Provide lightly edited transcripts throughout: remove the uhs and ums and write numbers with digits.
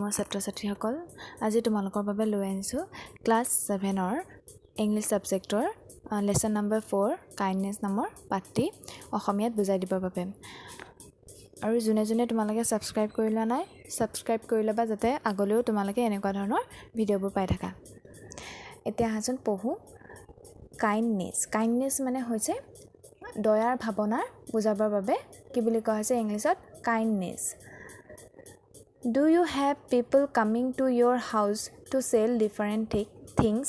মই ছাত্ৰ ছাত্ৰীসকল, আজি তোমালোকৰ বাবে লৈ আনিছোঁ ক্লাছ ছেভেনৰ ইংলিছ ছাবজেক্টৰ লেচন নম্বৰ 4 কাইণ্ডনেছ নামৰ পাঠটি অসমীয়াত বুজাই দিবৰ বাবে। আৰু যোনে যোনে তোমালোকে ছাবস্ক্ৰাইব কৰি লোৱা নাই, ছাবস্ক্ৰাইব কৰি ল'বা, যাতে আগলৈও তোমালোকে এনেকুৱা ধৰণৰ ভিডিঅ'বোৰ পাই থাকা। এতিয়া আহাচোন পঢ়োঁ। কাইণ্ডনেছ, কাইণ্ডনেছ মানে হৈছে দয়াৰ ভাৱনাৰ বুজাবৰ বাবে কি বুলি কোৱা হৈছে ইংলিছত? Kindness. Do you have people coming to your house to sell different things?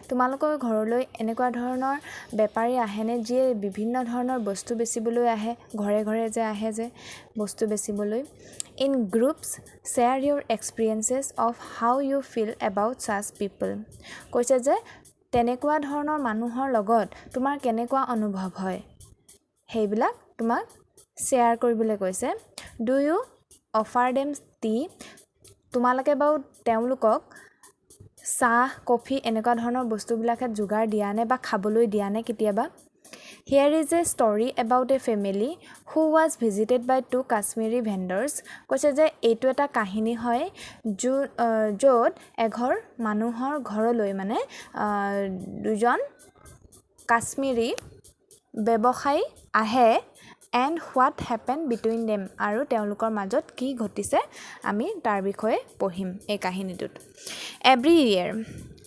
তোমালোকৰ ঘৰলৈ এনেকুৱা ধৰণৰ বেপাৰী আহেনে যিয়ে বিভিন্ন ধৰণৰ বস্তু বেচিবলৈ আহে, ঘৰে ঘৰে যে আহে যে বস্তু বেচিবলৈ? In groups share your experiences of how you feel about such people. কৈছে যে তেনেকুৱা ধৰণৰ মানুহৰ লগত তোমাৰ কেনেকুৱা অনুভৱ হয় সেইবিলাক তোমাক শ্বেয়াৰ কৰিবলৈ কৈছে। Do you offer them tea? তোমালোকে বাৰু তেওঁলোকক চাহ, কফি এনেকুৱা ধৰণৰ বস্তুবিলাকত যোগাৰ দিয়া নে বা খাবলৈ দিয়া নে কেতিয়াবা? Here is a story about a family who was visited by two Kashmiri vendors. কৈছে যে এইটো এটা কাহিনী হয় য'ত এঘৰ মানুহৰ ঘৰলৈ মানে দুজন কাশ্মীৰী ব্যৱসায়ী আহে। And what happen between them, আৰু তেওঁলোকৰ মাজত কি ঘটিছে আমি তাৰ বিষয়ে পঢ়িম এই কাহিনীটোত। এভৰি ইয়েৰ,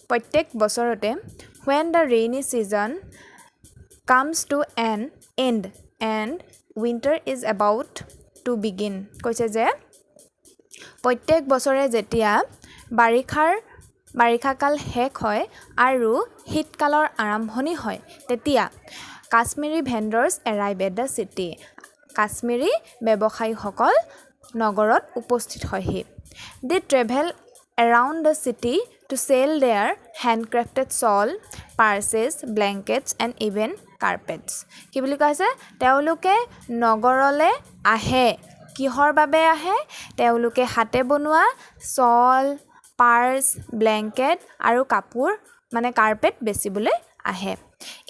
প্ৰত্যেক বছৰতে, when the rainy season comes to an end and winter is about to begin. কৈছে যে প্ৰত্যেক বছৰে যেতিয়া বাৰিষাকাল শেষ হয় আৰু শীতকালৰ আৰম্ভণি হয়, তেতিয়া Kashmiri vendors arrive at the city. Kashmiri ব্যৱসায়ীসকল নগৰত উপস্থিত হয়হি। They travel around the city to sell their handcrafted shawl, purses, blankets and even carpets. কি বুলি কোৱা হৈছে? তেওঁলোকে নগৰলৈ আহে। কিহৰ বাবে আহে? তেওঁলোকে হাতে বনোৱা শ্বল, পাৰ্চ, ব্লেংকেট আৰু কাপোৰ মানে কাৰ্পেট বেচিবলৈ আহে।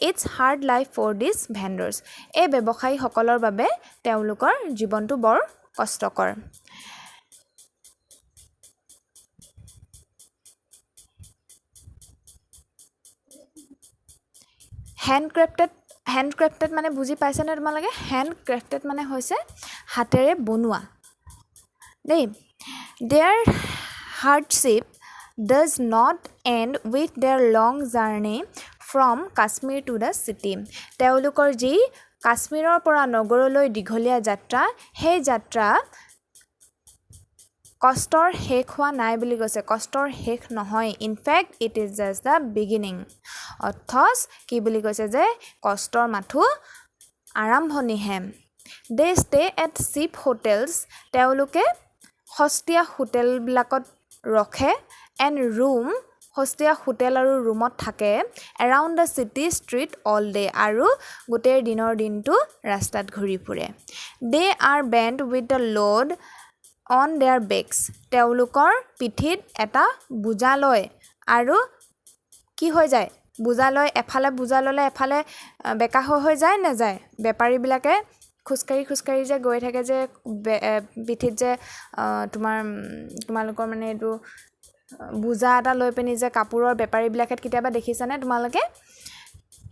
It's hard life for these vendors. এই ব্যৱসায়ীসকলৰ বাবে তেওঁলোকৰ জীৱনটো বৰ কষ্টকৰ। হেণ্ডক্ৰাফ্টেড, হেণ্ডক্ৰাফ্টেড মানে বুজি পাইছানে তোমালোকে? হেণ্ডক্ৰাফ্টেড মানে হৈছে হাতেৰে বনোৱা দেই। Their hardship does not end with their long journey from Kashmir to the city. তেওঁলোকৰ যি কাশ্মীৰৰ পৰা নগৰলৈ দীঘলীয়া যাত্ৰা, সেই যাত্ৰা কষ্টৰ শেষ হোৱা নাই বুলি কৈছে, কষ্টৰ শেষ নহয়। In fact it is just the beginning. অথচ কি বুলি কৈছে যে কষ্টৰ মাথো আৰম্ভণিহে। They stay at cheap hotels. তেওঁলোকে সস্তীয়া হোটেলবিলাকত ৰখে। এণ্ড ৰুম, সস্তীয়া হোটেল আৰু ৰুমত থাকে। Around the city street all day, আৰু গোটেই দিনৰ দিনটো ৰাস্তাত ঘূৰি ফুৰে। They are bent with the load on their backs. তেওঁলোকৰ পিঠিত এটা বোজা লয় আৰু কি হৈ যায়? বোজা লৈ এফালে বোজা ল'লে এফালে বেকা হৈ হৈ যায় নাযায়? বেপাৰীবিলাকে খোজকাঢ়ি খোজকাঢ়ি যে গৈ থাকে যে পিঠিত যে তোমাৰ তোমালোকৰ মানে এইটো বোজা এটা লৈ পিনি যে কাপোৰৰ বেপাৰীবিলাকে কেতিয়াবা দেখিছানে তোমালোকে?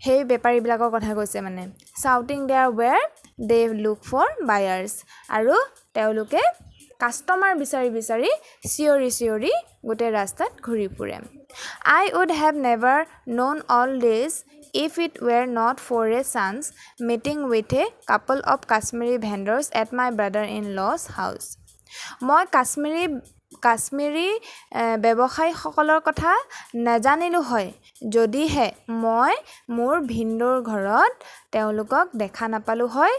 সেই বেপাৰীবিলাকৰ কথা কৈছে মানে। Shouting their ware they look for buyers. আৰু তেওঁলোকে কাষ্টমাৰ বিচাৰি বিচাৰি চিঞৰি চিঞৰি গোটেই ৰাস্তাত ঘূৰি ফুৰে। I would have never known all this if it were not for a chance meeting with a couple of Kashmiri vendors at my brother in law's house. মই কাশ্মীৰী ব্যৱসায়ীসকলৰ কথা নাজানিলোঁ হয় যদিহে মই মোৰ ভিনদেউৰ ঘৰত তেওঁলোকক দেখা নাপালোঁ হয়,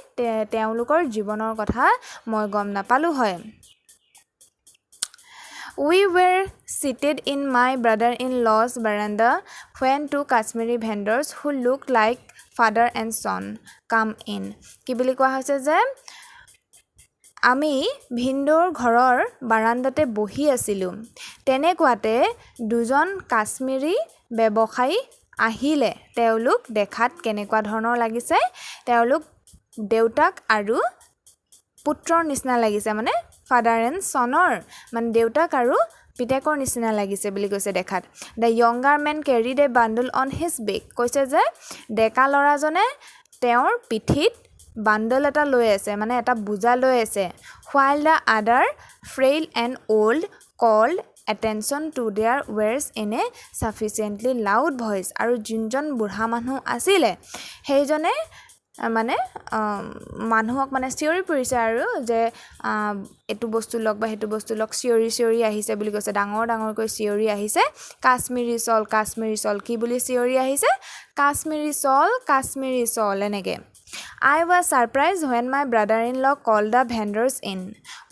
তেওঁলোকৰ জীৱনৰ কথা মই গম নাপালোঁ হয়। We were seated in my brother-in-law's veranda when two Kashmiri vendors who looked like father and son come in. কি বুলি কোৱা হৈছে যে আমি ভিনদেউৰ ঘৰৰ বাৰাণ্ডাতে বহি আছিলোঁ, তেনেকুৱাতে দুজন কাশ্মীৰী ব্যৱসায়ী আহিলে। তেওঁলোক দেখাত কেনেকুৱা ধৰণৰ লাগিছে? তেওঁলোক দেউতাক আৰু পুত্ৰৰ নিচিনা লাগিছে, মানে ফাদাৰ এণ্ড চনৰ, মানে দেউতাক আৰু পিতেকৰ নিচিনা লাগিছে বুলি কৈছে দেখাত। The younger man carried a bundle on his back. কৈছে যে ডেকা ল'ৰাজনে তেওঁৰ পিঠিত বাণ্ডল এটা লৈ আছে, মানে এটা বোজা লৈ আছে। While the other, frail and old, called attention to their wares in a sufficiently loud voice. আৰু যোনজন বুঢ়া মানুহ আছিলে, সেইজনে মানে মানুহক মানে চিঞৰি ফুৰিছে আৰু যে এইটো বস্তু লওক বা সেইটো বস্তু লওক, চিঞৰি চিঞৰি আহিছে বুলি কৈছে। ডাঙৰ ডাঙৰকৈ চিঞৰি আহিছে, "কাশ্মীৰী শ্বল, কাশ্মীৰী শ্বল।" কি বুলি চিঞৰি আহিছে? "কাশ্মীৰী শ্বল, কাশ্মীৰী শ্বল" এনেকৈ। I was surprised when my brother in law called the vendors in.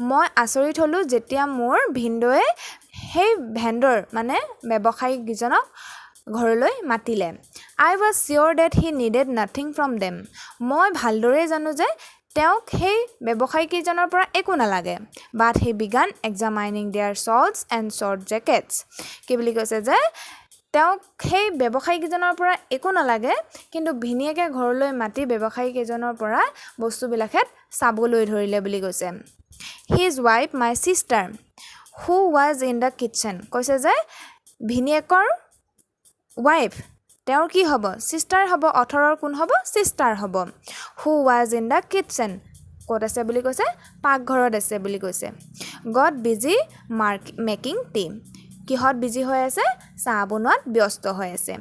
মই আচৰিত হ'লোঁ যেতিয়া মোৰ ভিনদেউৱে সেই ভেণ্ডৰ, মানে ব্যৱসায়ীকেইজনক ঘৰলৈ মাতিলে। I was sure that he needed nothing from them. মই ভালদৰেই জানো যে তেওঁক সেই ব্যৱসায়ীকেইজনৰ পৰা একো নালাগে। But he began examining their shawls and short jackets. কি বুলি কৈছে যে তেওঁক সেই ব্যৱসায়ীকেইজনৰ পৰা একো নালাগে, কিন্তু ভিনীয়েকে ঘৰলৈ মাতি ব্যৱসায়ীকেইজনৰ পৰা বস্তুবিলাকহেঁত চাবলৈ ধৰিলে বুলি কৈছে। His wife, my sister, who was in the kitchen, কৈছে যে ভিনীয়েকৰ ৱাইফ, তেওঁৰ কি হ'ব? ছিষ্টাৰ হ'ব। অথৰৰ কোন হ'ব? ছিষ্টাৰ হ'ব। Who was in the kitchen, ক'ত আছে বুলি কৈছে? পাকঘৰত আছে বুলি কৈছে। Got busy making tea. কিহত বিজি হৈ আছে? চাহ বনোৱাত ব্যস্ত হৈ আছে।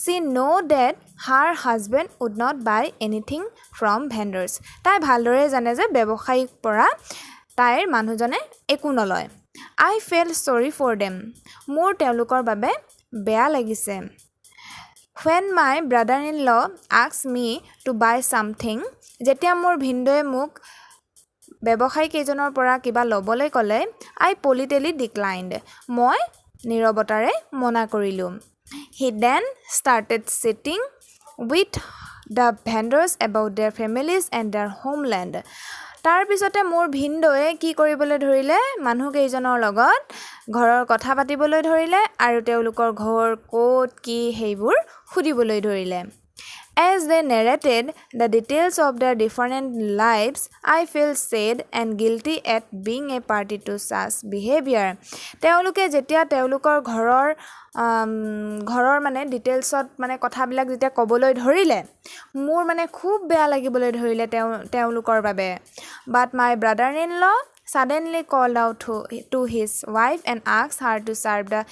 She knew that her husband would not buy anything from vendors. তাই ভালদৰে জানে যে ব্যৱসায়ীৰ পৰা তাইৰ মানুহজনে একো নলয়। I felt sorry for them. মোৰ তেওঁলোকৰ বাবে বেয়া লাগিছে। When my brother in law asked me to buy something, যেতিয়া মোৰ ভিনদেউৱে মোক ব্যৱসায়ীকেইজনৰ পৰা কিবা ল'বলৈ ক'লে, I politely declined. মই নীৰৱতাৰে মনা কৰিলোঁ। He then started chatting with the vendors about their families and their homeland. তাৰপিছতে মোৰ ভিনদেউৱে কি কৰিবলৈ ধৰিলে? মানুহকেইজনৰ লগত ঘৰৰ কথা পাতিবলৈ ধৰিলে আৰু তেওঁলোকৰ ঘৰ ক'ত কি সেইবোৰ সুধিবলৈ ধৰিলে। As they narrated the details of their different lives, I felt sad and guilty at being a party to such behaviour. তেওঁলোকে যেতিয়া তেওঁলোকৰ ঘৰৰ মানে ডিটেইলছত মানে কথাবিলাক যেতিয়া ক'বলৈ ধৰিলে, মোৰ মানে খুব বেয়া লাগিবলৈ ধৰিলে তেওঁলোকৰ বাবে। But my brother in law suddenly called out to his wife and asked her to serve the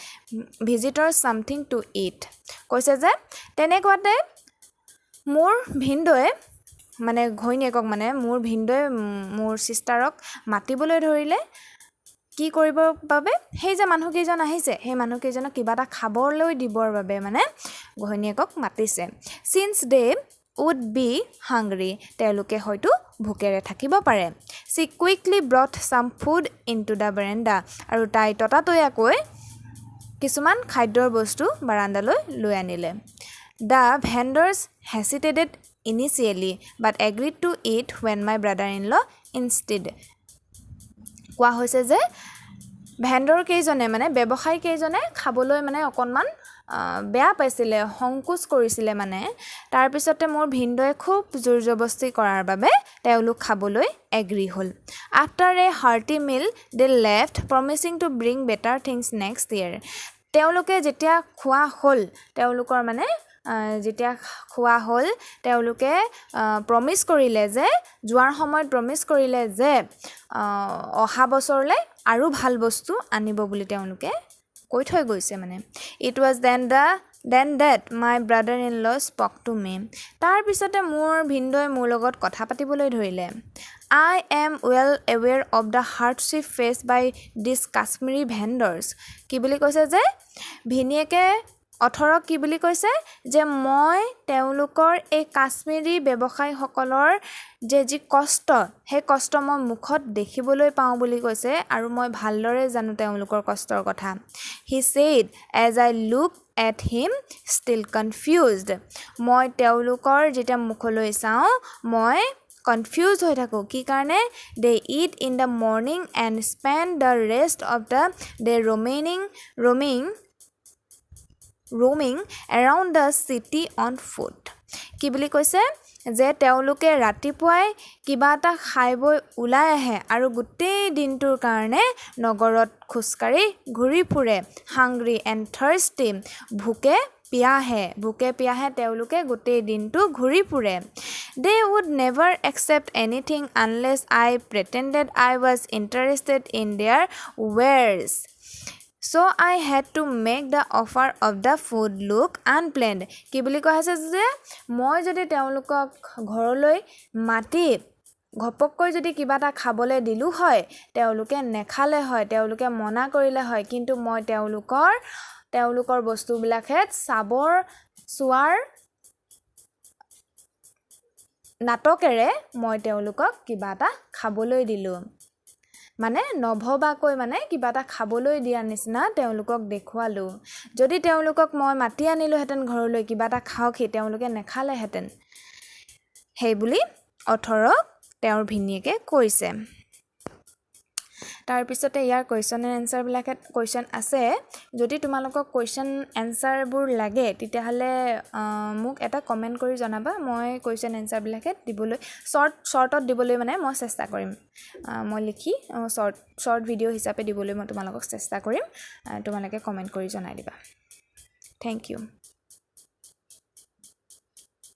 visitors something to eat. কৈছে যে তেনেকুৱাতে মোৰ ভিনদেউৱে মানে ঘৈণীয়েকক, মানে মোৰ ভিনদেউৱে মোৰ ছিষ্টাৰক মাতিবলৈ ধৰিলে। কি কৰিবৰ বাবে? সেই যে মানুহকেইজন আহিছে, সেই মানুহকেইজনক কিবা এটা খাবলৈ দিবৰ বাবে মানে ঘৈণীয়েকক মাতিছে। Since they would be hungry, তেওঁলোকে হয়তো ভোকেৰে থাকিব পাৰে। She quickly brought some food into the veranda. আৰু তাই ততাতৈয়াকৈ কিছুমান খাদ্যৰ বস্তু বাৰাণ্ডালৈ লৈ আনিলে। The vendors hesitated initially but agreed to eat when my brother in law insisted. কোৱা হৈছে যে ভেণ্ডৰ কেইজনে, মানে ব্যৱসায়ী কেইজনে খাবলৈ মানে অকণমান বেয়া পাইছিলে, সংকোচ কৰিছিলে মানে। তাৰপিছতে মোৰ ভিনদেউৱে খুব জোৰ জবস্তি কৰাৰ বাবে তেওঁলোক খাবলৈ এগ্ৰী হ'ল। After a hearty meal, they left, promising to bring better things next year. তেওঁলোকে যেতিয়া খোৱা হ'ল, তেওঁলোকৰ মানে যেতিয়া খোৱা হ'ল, তেওঁলোকে প্ৰমিছ কৰিলে যে, যোৱাৰ সময়ত প্ৰমিছ কৰিলে যে অহা বছৰলৈ আৰু ভাল বস্তু আনিব বুলি তেওঁলোকে কৈ থৈ গৈছে মানে। It was then that my brother in law spoke to me. তাৰপিছতে মোৰ ভিনদেউৱে মোৰ লগত কথা পাতিবলৈ ধৰিলে। "I am well aware of the hardship faced by these Kashmiri vendors." কি বুলি কৈছে যে ভিনীয়েকে অথৰক কি বুলি কৈছে যে মই তেওঁলোকৰ এই কাশ্মীৰী ব্যৱসায়ীসকলৰ যে যি কষ্ট, সেই কষ্ট মই মুখত দেখিবলৈ পাওঁ বুলি কৈছে আৰু মই ভালদৰে জানো তেওঁলোকৰ কষ্টৰ কথা। He said as I looked at him, still confused. মই তেওঁলোকৰ যেতিয়া মুখলৈ চাওঁ, মই কনফিউজ হৈ থাকোঁ। কি কাৰণে? They eat in the morning and spend the rest of the day roaming around the city on foot. কি বুলি কৈছে যে তেওঁলোকে ৰাতিপুৱাই কিবা এটা খাই বৈ ওলাই আহে আৰু গোটেই দিনটোৰ কাৰণে নগৰত খোজকাঢ়ি ঘূৰি ফুৰে। হাংগ্ৰি এণ্ড থাৰ্ষ্টি, ভোকে পিয়াহে, ভোকে পিয়াহে তেওঁলোকে গোটেই দিনটো ঘূৰি ফুৰে। They would never accept anything unless I pretended I was interested in their wares. So I had to make the offer of the food look unplanned. কি বুলি কোৱা হৈছে যে মই যদি তেওঁলোকক ঘৰলৈ মাতি ঘপককৈ যদি কিবা এটা খাবলৈ দিলোঁ হয়, তেওঁলোকে নেখালে হয়, তেওঁলোকে মনা কৰিলে হয়। কিন্তু মই তেওঁলোকৰ বস্তুবিলাকহেঁত চাবৰ চোৱাৰ নাটকেৰে মই তেওঁলোকক কিবা এটা খাবলৈ দিলোঁ, মানে নভবাকৈ, মানে কিবা এটা খাবলৈ দিয়াৰ নিচিনা তেওঁলোকক দেখুৱালোঁ। যদি তেওঁলোকক মই মাতি আনিলোহেঁতেন ঘৰলৈ, কিবা এটা খাওকহি, তেওঁলোকে নেখালেহেঁতেন, সেইবুলি অথৰক তেওঁৰ ভিনীয়েকে কৈছে। তাৰপিছতে ইয়াৰ কুৱেশ্যন এণ্ড এনচাৰবিলাকত কুৱেশ্যন আছে। যদি তোমালোকক কুৱেশ্যন এনচাৰবোৰ লাগে, তেতিয়াহ'লে মোক এটা কমেণ্ট কৰি জনাবা। মই কুৱেশ্যন এনচাৰবিলাকত দিবলৈ, শ্বৰ্টত দিবলৈ মানে মই চেষ্টা কৰিম। মই লিখি শ্বৰ্ট ভিডিঅ' হিচাপে দিবলৈ মই তোমালোকক চেষ্টা কৰিম। তোমালোকে কমেণ্ট কৰি জনাই দিবা। Thank you.